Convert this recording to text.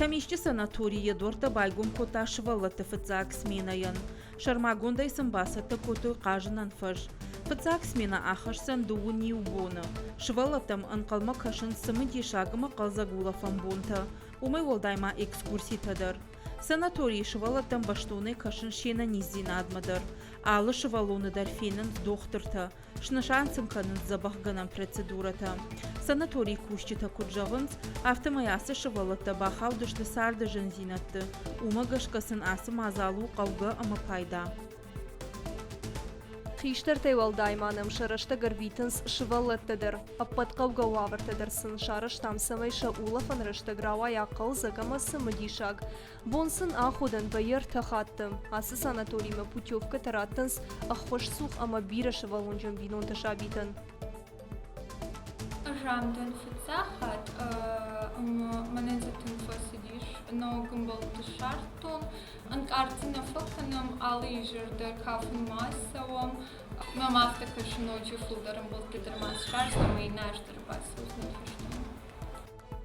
Тӕмисчъы санатори йӕ дуӕрттӕ байгом кодта сывӕллӕтты фыццаг сменӕйӕн. Сӕрмагондӕй сын бацӕттӕ кодтой хъазынӕн фӕз. Фыццаг сменӕ ахӕсдзӕн дыууын иу боны. Сывӕллӕттӕм ӕнхъӕлмӕ кӕсынц цымыдисаг ӕмӕ хъӕлдзӕг улӕфӕн бонтӕ. Уымӕй уӕлдай ма экскурситӕ дӕр. Санаторийы сывӕллӕттӕм бӕстонӕй кӕсынц се нӕниздзинадмӕ дӕр. Алы сывӕллоны дӕр фенынц дохтыртӕ. Снысан сын кӕнынц дзӕбӕхгӕнӕн процедурӕтӕ. Санаторийы кусджытӕ куыд зӕгъынц, афтӕмӕй ацы сывӕллӕттӕ бахаудысты царды зындзинӕдты. Уымӕ гӕсгӕ сын ацы мадзал у хъӕугӕ ӕмӕ пайда. Хистӕртӕй уӕлдай ма нӕм сӕ рӕстӕг ӕрвитынц сывӕллӕттӕ дӕр. Ӕппӕт хъӕугӕ уавӕртӕ дӕр сын сарӕзтам, цӕмӕй сӕ улӕфӕн рӕстӕг рауайа хъӕлдзӕг ӕмӕ цымыдисаг. Бон сын аходӕн вӕййы ӕртӕ хатты. Ацы санаторимӕ путевкӕтӕ раттынц ӕххуысцух ӕмӕ бирӕсывӕллонджын бинонты сабитӕн. Ӕз ам дӕн фыццаг хатт ӕмӕ мӕнӕн дзы тынг фӕцыдис. Ног ӕмбӕлтты ссардтон. Ӕнкъард дзы нӕ фӕкӕнӕм, алы изӕр дӕр кафынмӕ цӕуӕм. Мӕм афтӕ кӕсы, ноджы фылдӕр ӕмбӕлтты дӕр ма ссардзӕн ӕмӕ иннӕ аз дӕр бацӕудзынӕн фӕстӕмӕ.